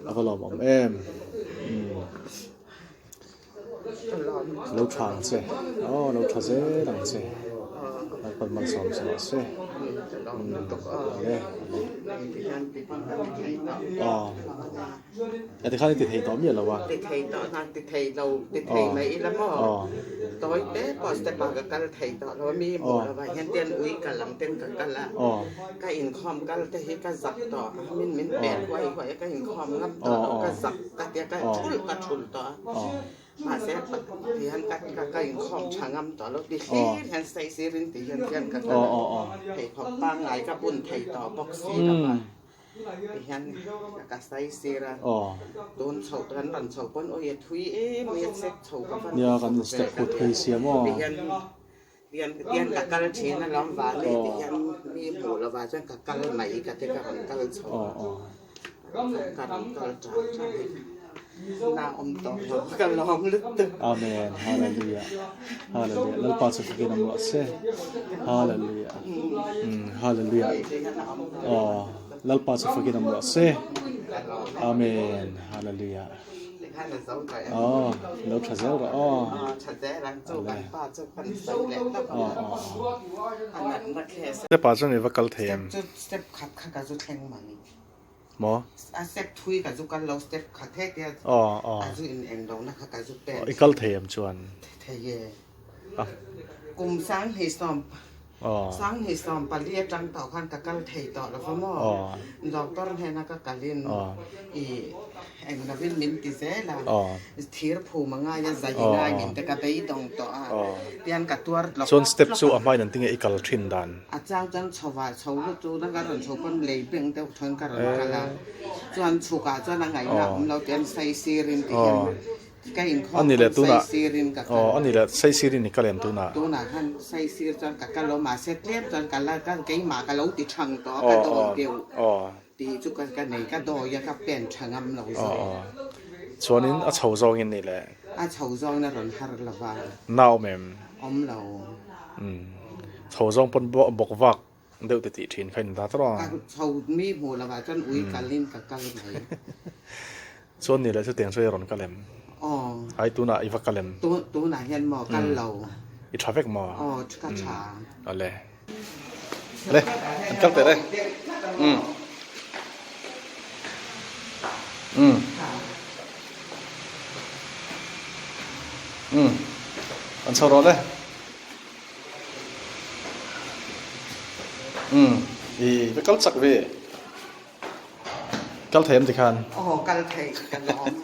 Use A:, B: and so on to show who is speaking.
A: A va lawmawm em. Lo tha ang che. Aw lo tha zel ang che. Lalpan malsawm che rawh se. Ale ale. Aw. A tikhan i ti thei tawh miah lo a.
B: Ti thei tawh hna, ti thei lo, ti thei mai ila maw? Tawi te pawh step ah ka kal thei tawh lo a, mi hmuh lovah hian ten ui kal ang ten ka kal a, ka inkhawm kal te hi ka zak tawh a, min min pet huai huai a, ka inkhawm ngam tawh lo, ka zak ka tia ka thulh ka thulh tawh a, mahse ti hian ka ka inkhawm tha ngam tawh lo, ti hlir hian saisir in ti hian hian ka kal a, pheikhawk pangngai ka bun thei tawh bawk si lo va. Ti hian ka sai sir a, tun chhoh kan rawn chhoh pawn awi a thui em mai a step chho ka van
A: Nia kan step pawh thui sia maw.
B: Ti hian tian tian ka kal thin a lawm vang e ti hian mi hmuh lovah chuan ka kal mai ka ti ka rawn kal chho a, ka rawn kal tah tah hi na awm tawh lo ka lawm lutuk.
A: Amen Hallelujah Hallelujah Lalpa chu fakin awm rawh se Hallelujah Hallelujah Aw Lalpa chu fakin awm rawh se Amen Hallelujah Aw lo tha zel rawh aw Step ah chuan i va kal thei em? Maw?
B: A step thui ka zu kal lo, step khat he tia a zu in eng lo na kha ka zu pen.
A: I kal thei em chuan?
B: Thei e. Kum sang hi sawm sang hi sawm pali atang tawh khan ka kal thei tawh lo va maw? Doctor hnena ka kalin i eng lovin min ti zel a, thir phum a ngai a, zai ngai min te ka beidawng tawh a, tian ka tuar tlawk tlawk a.
A: Chuan step chu a hmain an tinge i kal thin dan?
B: A chang chuan chhovah chho lut chu na ka rawn chho pawn lei beng deuh thawn ka rawn kal a, chuan chhukah chuan a ngaihna awm lo tian saisirin ti hian ka inkhawm pawn saisirin ka kal.
A: Aw ani leh saisirin i kal em tunah?
B: Tunah khan saisir chuan ka kal lo mahse tlem chuan ka la ka keimah ka lo ti thang tawh a ka dawi deuh tih chu ka ka nei ka dawi a ka pen tha ngam lo zawk.
A: Chuanin a chho zawngin ni le?
B: A chho zawngin a rawn har lo va.
A: Na awm em?
B: Awm lo.
A: Umm. Chho zawng pawn bawk vak deuh te tih thin kha in dat rawh a.
B: Ka chho mi hmuh lo ah chuan ui kalin ka kal mai.
A: Chuan ni leh chutiang chu i rawn kal em?
B: Aw.
A: Ai tunah i va kal em?
B: Tunah hian maw kal lo.
A: I tha vek maw?
B: Aw ka tha.
A: Awle. Le, an kal teh le. Umm. Umm. Umm. An chho rawh le. Umm. I va kal chak ve. Kal thei em tikhan?
B: Aw kal thei ka lawm.